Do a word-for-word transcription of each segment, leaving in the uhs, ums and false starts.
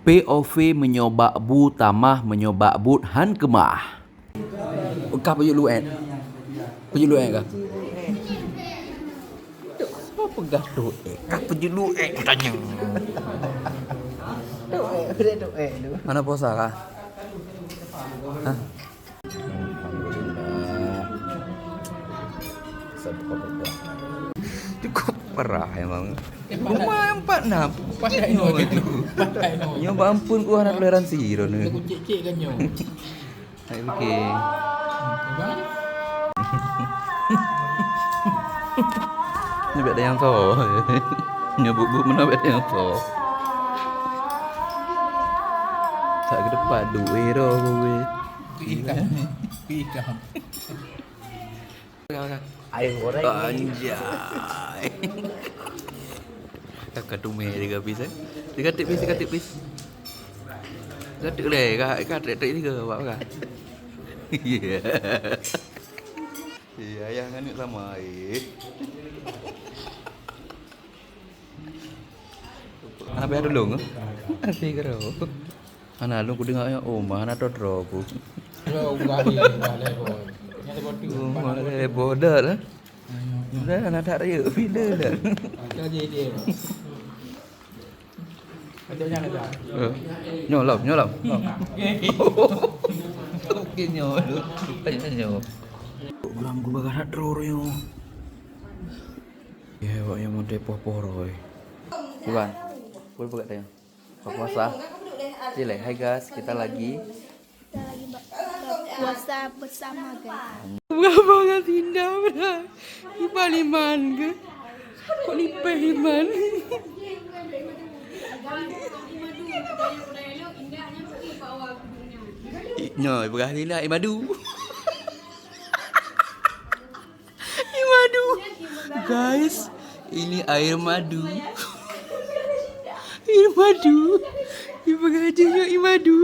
P O V meunyoe bak bu tamah, meunyoe bak buet han keumah. Kah peujeuet luet? Peujeuet luet kah? Soe peugah luet? Kah peujeuet luet, kutanyong. Luet, luet, luet. Hana puasa kah? Hah? Alhamdulillah. Cukup parah emang. Rumah empat enam. Pakai nol gitu. Pakai nol. Nyoe bak ampun ku hana toleransi droeneuh. Aku cek-cek kan nyoe. Hai, oke. Bang? Nyoe bèk tanyong soe. Nyoe buet-buet meunan bèk tanyong soe. Tak ke depan duit roh gue. Ikan. Ikan. Ayam goreng. Anjay. Kakak tumeh tiga pis, eh. Tiga tik pis, tiga tik pis. Tiga tik leh, ka, ka trik-trik tiga, buat apa? Iya. Iya, ayah ngan aneuk sama, eh. Hana payah tulông, eh? Hati kero. Hana, lôn kudeungo nyoe, oh, ma hana trok-trok ku. Yo, udah, udah level. Nyata bodoh. Oh, ma level dah lah. Dah, hana that rayeuk, bila dah? Macam je dia. Macam mana dah? Eh, nyoe lom, nyoe lom. Oke, nyoe. Tanya nyoe. Program ku bagah that trok nyoe. Ya, awak yang mau depoh-poh roh, eh. Iwan, boleh buka tanya? Buka puasa. Cile, hai guys, kita lagi. Kita lagi ba-, ba-, puasa bersama, guys. Bukan bangat indah, benar. Iban iman ke? Kok lipeh iman? Nyoe, ibrah lila, imadu. Air madu. Guys, ini air madu. Air madu. Ibu gaji yuk air madu.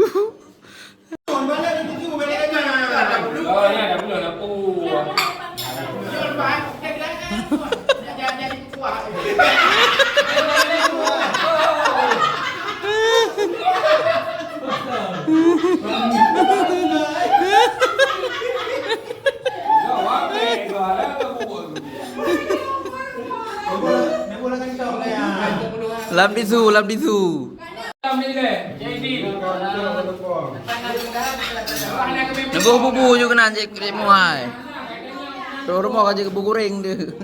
Lam tisu, lam tisu. Nunggu bubu juga nanti kena muai. Terus rumah aja buku ring tu.